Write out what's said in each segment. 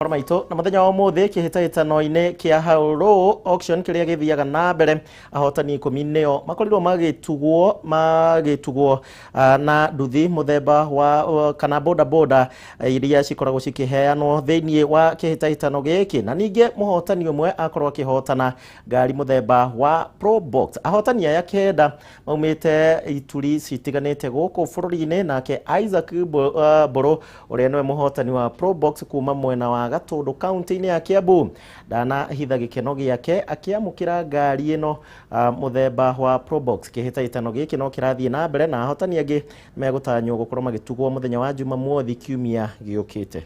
Mohoro maitũ na mũthenya wa ũmũthĩ kĩhĩtahĩtano-inĩ kĩa Hello Auction kĩrĩa gĩthiaga na mbere, ahotani 10 nĩo makorirwo magĩtugwo na nduthi mũthemba wa kana boda boda iria cikoragwo cikĩheanwo thĩinĩ wa kĩhĩtahĩtano gĩkĩ, na ningĩ mũhotani ũmwe akorwo akĩhotana ngari mũthemba wa Probox. Ahotani aya 9 maumĩte ituri citiganĩte gũkũ bũrũri-inĩ, nake Isaac Mbũrũ ũrĩa nĩwe mũhotani wa Probox kuma mwena wa Gatũndũ kaunti-inĩ ya Kiambu ndanahitha gĩkeno gĩake akĩamũkĩra ngari ĩno mũthemba wa Probox. Kĩhĩtahĩtano gĩkĩ no kĩrathiĩ na mbere na ahotani angĩ megũtanywo gũkorwo magĩtugwo mũthenya wa Jumamothi kiumia gĩũkĩte.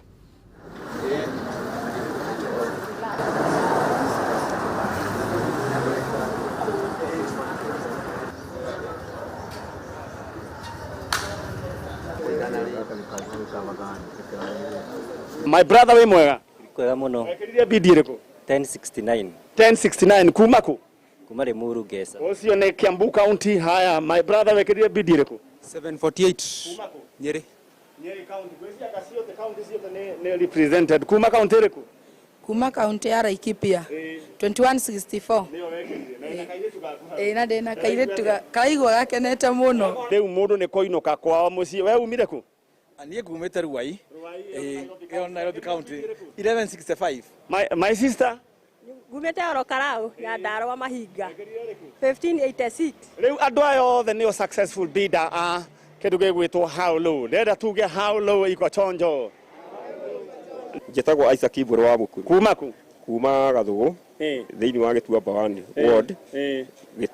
My brother wĩ mwega? Kwega mũno. Wekĩrire bidi ĩrĩkũ? 1069. 1069 kuma kũ? Kuma Limuru Ngesa. Ũcio nĩ Kiambu County. Haya, my brother wekĩrire bidi ĩrĩkũ? 748. Kuma kũ? Nyeri. Nyeri County. Gwĩciria ciothe county ciothe nĩ represented. Kuma county ĩrĩkũ? Kuma county ya Laikipia. 2164. Nĩyo wekĩrire. Na ĩna kairĩtu gaku hau. Ĩĩ, na ndĩna kairĩtu karaigua gakenete mũno. Rĩu mũndũ nĩ kũinũka kwao mũciĩ. We umire kũ? Niĩ ngumĩte Ruai. Ĩyo Nairobi County. 1165. My sister? Ngumĩte oro Karau, Nyandarua Mahinga. 1586. Rĩu andũ aya othe nĩo successful bidder a kĩndũ gĩgwĩtwo How Low. Ndĩrenda tuge How Low iko chonjo. Njĩtagwo Isaac Mbũrũ wa Mũkuru. Kuma kũ? Kuma Gathũgũ, thĩinĩ wa Gĩtuamba 1 ward.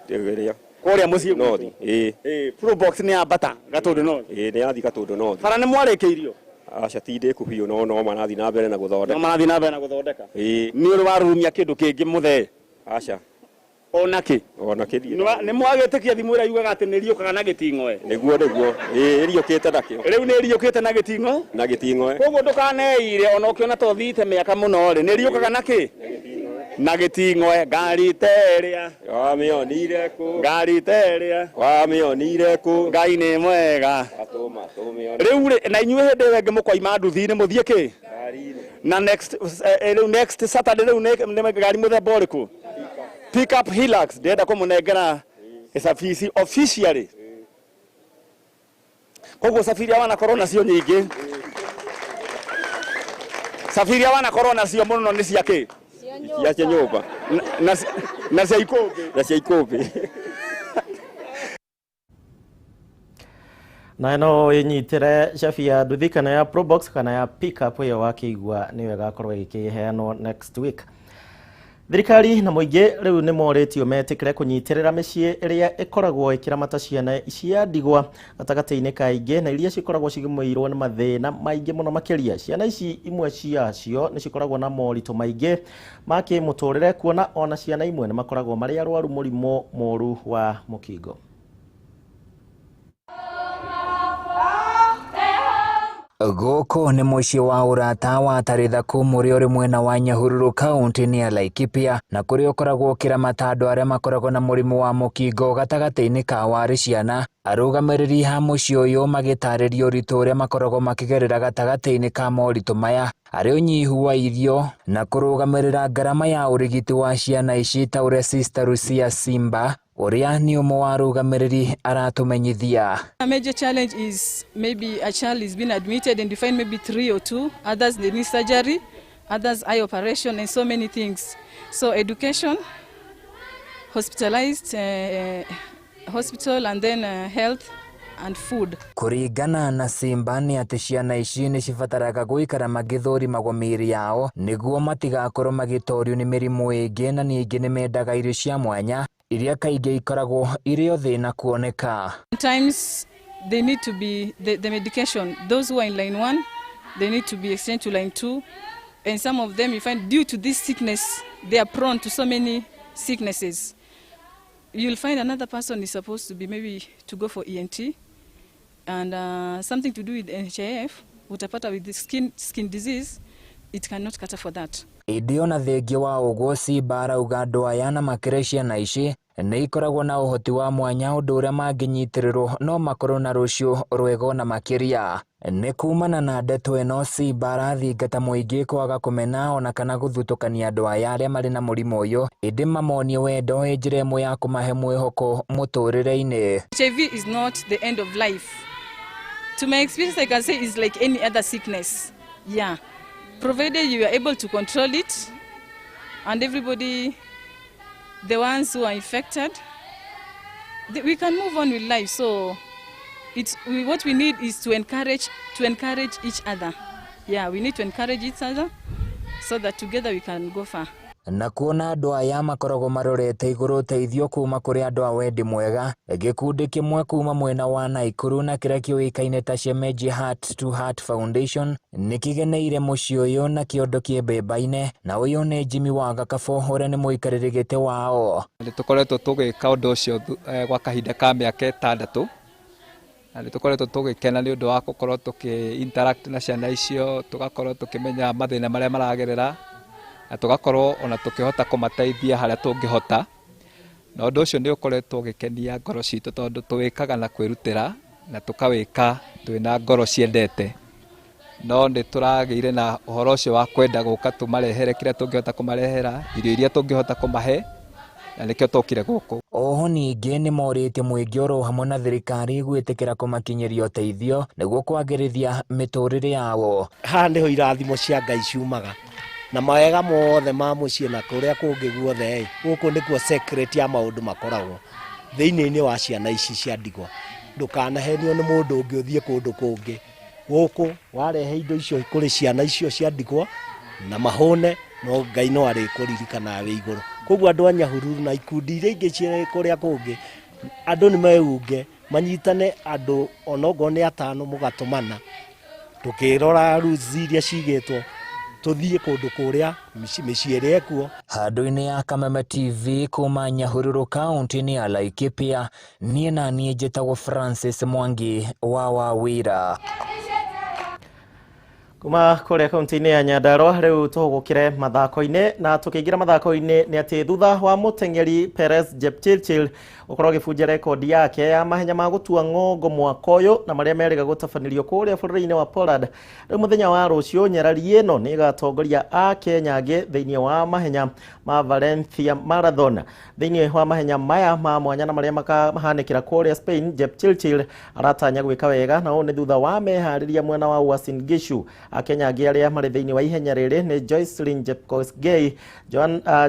Ĩrĩa. Kũrĩa mũciĩ North. gwitũ. Probox nĩ yambata Gatũndũ North. Ĩĩ, nĩ yathi Gatũndũ North. Bara nĩ mwarĩkĩirio? Aca ti ndĩku biũ, no marathiĩ na mbere na gũthondeka. No marathiĩ na mbere na gũthondeka. Ĩĩ. Nĩ ũrĩ warurumia kĩndũ kĩngĩ mũthee? Aca. Ona kĩ? Ona kĩ ndirĩ. Nĩ mwagĩtĩkia thimũ ĩrĩa yugaga atĩ nĩ ĩriũkaga na gĩting'oe? Nĩguo, nĩguo. Ĩĩ, ĩriũkĩte nakĩo. Rĩu nĩ ĩriũkĩte na gĩting'oe? Na gĩting'oe. Koguo ndũkaneire ona ũkĩona ta ũthiĩte mĩaka mũno rĩ, nĩ ĩriũkaga na kĩ? Na gĩting'oe. Ngari ta ĩrĩa. Wamĩonire kũ? Ngari ta ĩrĩa. Wamĩonire kũ? Ngai nĩ mwega. Atũma tũmĩone. Rĩu rĩ, na inyuĩ hĩndĩ ĩyo ĩngĩ mũkoima nduthi-inĩ mũthiĩ kĩ? Ngari-inĩ. Na next, rĩu next Saturday rĩu nĩ ngari mũthemba ũrĩkũ? Pick up Hilux. Ndĩrenda kũmũnengera cabici officially. Koguo cabi iria wanakorwo nacio nyingĩ. Cabi iria wanakorwo nacio mũno nĩ cia kĩ? Cia nyũmba. Na cia ikũmbĩ. Na cia ikũmbĩ. Na no ĩnyitĩre cabi ya nduthi kana ya Probox kana ya pickup ĩyo wakĩigua nĩyo ĩgakorwo ĩkĩheanwo next week. Thirikari na mũingĩ rĩu nĩ morĩtio metĩkĩre kũnyitĩrĩra mĩciĩ ĩrĩa ĩkoragwo ĩkĩramata ciana cia ndigwa gatagatĩ-inĩ ka aingĩ na iria cikoragwo cigũmĩirwo nĩ mathĩna maingĩ mũno makĩria. Ciana ici imwe ciacio nĩ cikoragwo na moritũ maingĩ ma kĩmũtũrĩre, kuona ona ciana imwe nĩ makoragwo marĩ arwaru mũrimũ mũru wa mũkingo. Gũkũ nĩ mũciĩ wa ũrata wa Taritha Kum ũrĩa ũrĩ mwena wa Nyahururu kaunti-inĩ ya Laikipia, na kũrĩa ũkoragwo ũkĩramata andũ arĩa makoragwo na mũrimũ wa mũkingo gatagatĩ-inĩ ka warĩ ciana. Arũgamĩrĩri a mũciĩ ũyũ magĩtarĩria ũritũ ũrĩa makoragwo makĩgerera gatagatĩ-inĩ ka moritũ maya arĩ ũnyihu wa irio na kũrũgamĩrĩra ngarama ya ũrigiti wa ciana ici, ta ũrĩa Sister Lucia Simba ũrĩa nĩ ũmwe wa arũgamĩrĩri aratũmenyithia. A major challenge is maybe a child is being admitted and you find maybe 3 or 2, others they need surgery, others eye operation and so many things. So education, hospitalized, hospital and then health and food. Kũringana na Simba nĩ atĩ ciana ici nĩ cibataraga gũikara magĩthũrimagwo mĩĩrĩ yao nĩguo matigakorwo magĩtorio nĩ mĩrimũ ĩngĩ, na ningĩ nĩ mendaga irio cia mwanya iria kaingĩ ikoragwo irĩ o thĩna kuoneka. Sometimes they need to be the medication. Those who are in line 1, they need to be exchanged to line 2, and some of them you find due to this sickness they are prone to so many sicknesses. You'll find another person is supposed to be maybe to go for ENT and something to do with NHIF, utapata with the skin disease, it cannot cater for that. Ĩndĩ ona thengia wa ũguo, Simba arauga andũ aya na makĩria ciana ici nĩ ikoragwo na ũhoti wa mwanya, ũndũ ũrĩa mangĩnyitĩrĩrwo no makorwo na rũciũ rwega ona makĩria. Nĩ kumana na ndeto ĩno Simba arathingata mũingĩ kwaga kũmena ona kana gũthutũkania andũ aya arĩa marĩ na mũrimũ ũyũ, ĩndĩ mamonie wendo ĩ njĩra ĩmwe ya kũmahe mwĩhoko mũtũrĩre-inĩ. HIV is not the end of life. To my experience, I can say it's like any other sickness. Yeah. Provided you are able to control it, and everybody, the ones who are infected, we can move on with life. So what we need is to encourage each other. Yeah, we need to encourage each other so that together we can go far. Na kuona andũ aya makoragwo marorete igũrũ ũteithio kuma kũrĩ andũ a wendi mwega, gĩkundi kĩmwe kuma mwena wa Naikuru na kĩrĩa kĩũĩkaine ta Shemeji Heart to Heart Foundation nĩkĩgeneire mũciĩ ũyũ na kĩondo kĩ mbemba-inĩ, na ũyũ nĩ Jimmy wa Gakabo ũrĩa nĩ mũikarĩri gĩtĩ wao. Nĩ tũkoretwo tũgĩka ũndũ ũcio gwa kahinda ka mĩaka 6 na nĩ tũkoretwo tũgĩkena nĩ ũndũ wa gũkorwo tũkĩ interact na ciana icio, tũgakorwo tũkĩmenya mathĩna marĩa maragerera na tũgakorwo ona tũkĩhota kũmateithia harĩa tũngĩhota, na ũndũ ũcio nĩ ũkoretwo ũgĩkenia ngoro citũ tondũ tũwĩkaga na kwĩrutĩra na tũkawĩka twĩna ngoro ciendete. No nĩ tũragĩire na ũhoro ũcio wa kwenda gũka tũmarehere kĩrĩa tũngĩhota kũmarehera, irio iria tũngĩhota kũmahe, na nĩkĩo tũkire gũkũ. Oho ningĩ nĩ morĩtie mũingĩ oro hamwe na thirikari gwĩtĩkĩra kũmakinyĩria ũteithio nĩguo kwagĩrithia mĩtũrĩre yao. Haha nĩho irathimo cia Ngai ciumaga na mawega mothe ma mũciĩ na kũrĩa kũngĩ guothe, gũkũ nĩkuo secret ya maũndũ makoragwo thĩinĩ-inĩ wa ciana ici cia ndigwa. Ndũkanahenio nĩ mũndũ ũngĩ ũthiĩ kũndũ kũngĩ, gũkũ warehe indo icio kũrĩ ciana icio cia ndigwa na mahũne, no Ngai no arĩkũririkanaga wĩ igũrũ. Koguo andũ a Nyahururu na ikundi iria ingĩ ciĩ kũrĩa kũngĩ, andũ nĩ meunge manyitane, andũ onokorwo nĩ 5 mũgatũmana, tũkĩrora rules iria cigĩtwo tũthiĩ kũndũ kũrĩa mĩciĩ ĩrĩa ĩkuo. Handũ-inĩ ya Kameme TV kuma Nyahururu kaunti-inĩ ya Laikipia, niĩ na niĩ njĩtagwo Francis Mwangi wa Wawira. Kuma kũrĩa kaunti-inĩ ya Nyandarua rĩu tũhũgũkĩre mathako-inĩ, na tũkĩingĩra mathako-inĩ nĩ atĩ thutha wa mũteng'eri Perez Jepchirchir gũkorwo agĩbunja rekondi yake ya mahenya ma gũtua ng'ongo mwaka ũyũ na marĩa merĩga gũtabanĩrio kũrĩa bũrũri-inĩ wa Poland, rĩu mũthenya wa rũciũ nyarari ĩno nĩ ĩgatongoria a Kenya angĩ thĩinĩ wa mahenya ma Valencia Marathon. Thĩinĩ wa mahenya maya ma mwanya na marĩa makahanĩkĩra kũrĩa Spain, Jepchirchir aratanya gwĩka wega, na ũũ nĩ thutha wa meharĩria mwena wa Uasin Gishu. Akenya angĩ arĩa marĩ thĩinĩ wa ihenya rĩrĩ nĩ Joycelyn Jepkosgei,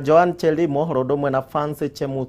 Joan Chelimo, ũndũ ũmwe na Fancy Chemutai.